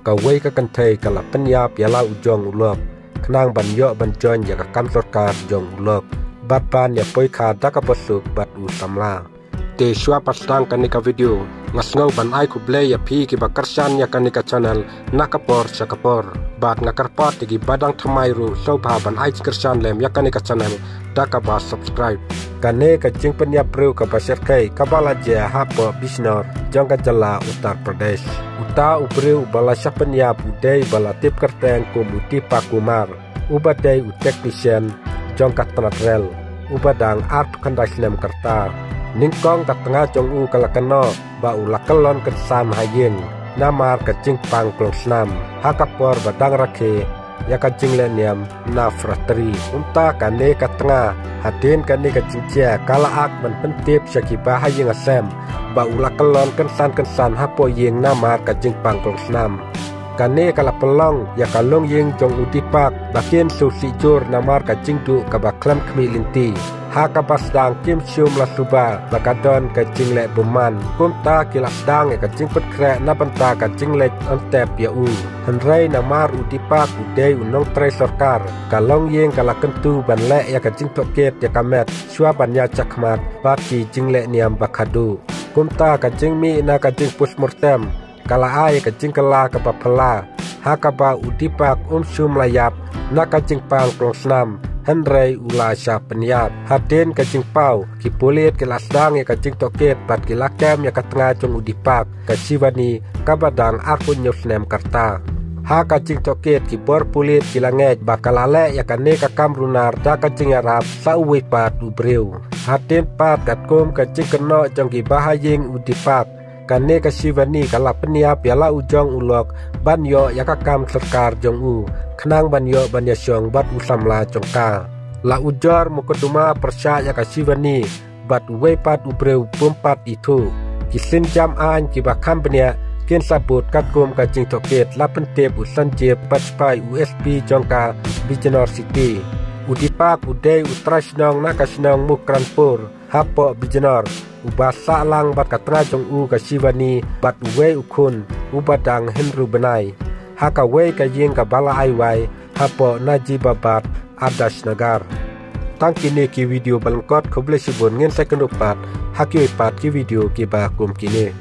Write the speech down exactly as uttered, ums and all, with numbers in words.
kawei ka kynthei ka la pynïap ïa la u jong u lok, khnang ban ïoh ban join ïa ka kam sorkar jong u lok, bad ban ïa poi kha da kaba suk bad u samla. Te shuwa ba sdang kane ka video, nga sngew ban ai khublei ïa phi kiba kyrshan ïa kane ka channel na ka por sha ka por. Bad nga kyrpad ïa kiba dang thymmai ruh sngewbha ban ai jingkyrshan lem ïa kane ka channel da kaba subscribe. Kane ka jingpynïap briew kaba shyrkhei kaba la jia hapoh Bijnor jong ka jylla Uttar Pradesh. Uta u briew uba la shah pynïap u dei ba la tip kyrteng kum u Deepak Kumar, uba dei u technician jong ka tnat rel, uba dang arphew khyndai snem ka rta. Nyngkong ka tnga jong u ka la kynnoh ba u la kyllon kynsan ha ïing namar ka jingpang klong snam ha ka por ba dang rakhe ïa ka jingleh niam Navratri. Kumta kane ka tnga, hadien kane ka jingjia, ka la ak ban pyntip sha kiba ha ïing ha sem ba u la kyllon kynsan kynsan hapoh ïing namar ka jingpang klong snam. Kane ka la pynlong ïa ka longïing jong u Deepak ba kin shu sih jur namar ka jingduh kaba khlem khmih lynti. Ha kaba sdang kim shym la suba ba ka don ka jingleh bymman. Kumta ki la sdang ïa ka jingpynkhreh na bynta ka jingleh on tep ïa u. Hynrei namar u Deepak u dei u nongtrei sorkar, ka longïing ka la kyntu ban leh ïa ka jingtohkit ïa ka met shuwa ban ïa shakhmat bad ki jingleh niam ba khadduh. Kumta ka jingmih na ka jingpostmortem ka la ai ka jingkylla kaba phylla ha kaba u Deepak um shym la ïap na ka jingpang klong snam, hynrei u la shah pynïap. Hadien ka jingpaw, ki pulit ki la sdang ïa ka jingtohkit bad ki la kem ïa ka tnga jong u Deepak, ka Shivani, kaba dang arphew hynñiew snem ka rta. Ha ka jingtohkit, ki bor pulit ki la ngeit ba ka la leh ïa kane ka kam runar da ka jingïarap sha uwei pat u briew. Hadien pat, katkum ka jingkynnoh jong kiba ha ïing u Deepak, kane ka Shivani ka la pynïap ïa la u jong u lok ban ïoh ïa ka kam sorkar jong u, khnang ban ïoh ban ïashong bad u samla jong ka. La ujor mukotduma pyrshah ïa ka Shivani bad uwei pat u briew bym pat ithuh. Ki sienjam aiñ kiba kham bniah kin sa bud katkum ka jingtohkit, la pyntip u Sanjeev, pat spy u S P jong ka Bijnor City. U Deepak u dei u trai shnong na ka shnong Mukranpur hapoh Bijnor, uba sah lang bad ka tnga jong u ka Shivani bad uwei u khun uba dang hynriew bnai, ha kawei ka ïing kaba la ai wai hapoh Najibabad, Adarsh Nagar. Tang kine ki video ba lyngkot, khublei shibun, ngin sa ïakynduh pat ha kiwei pat ki video kiba kum kine.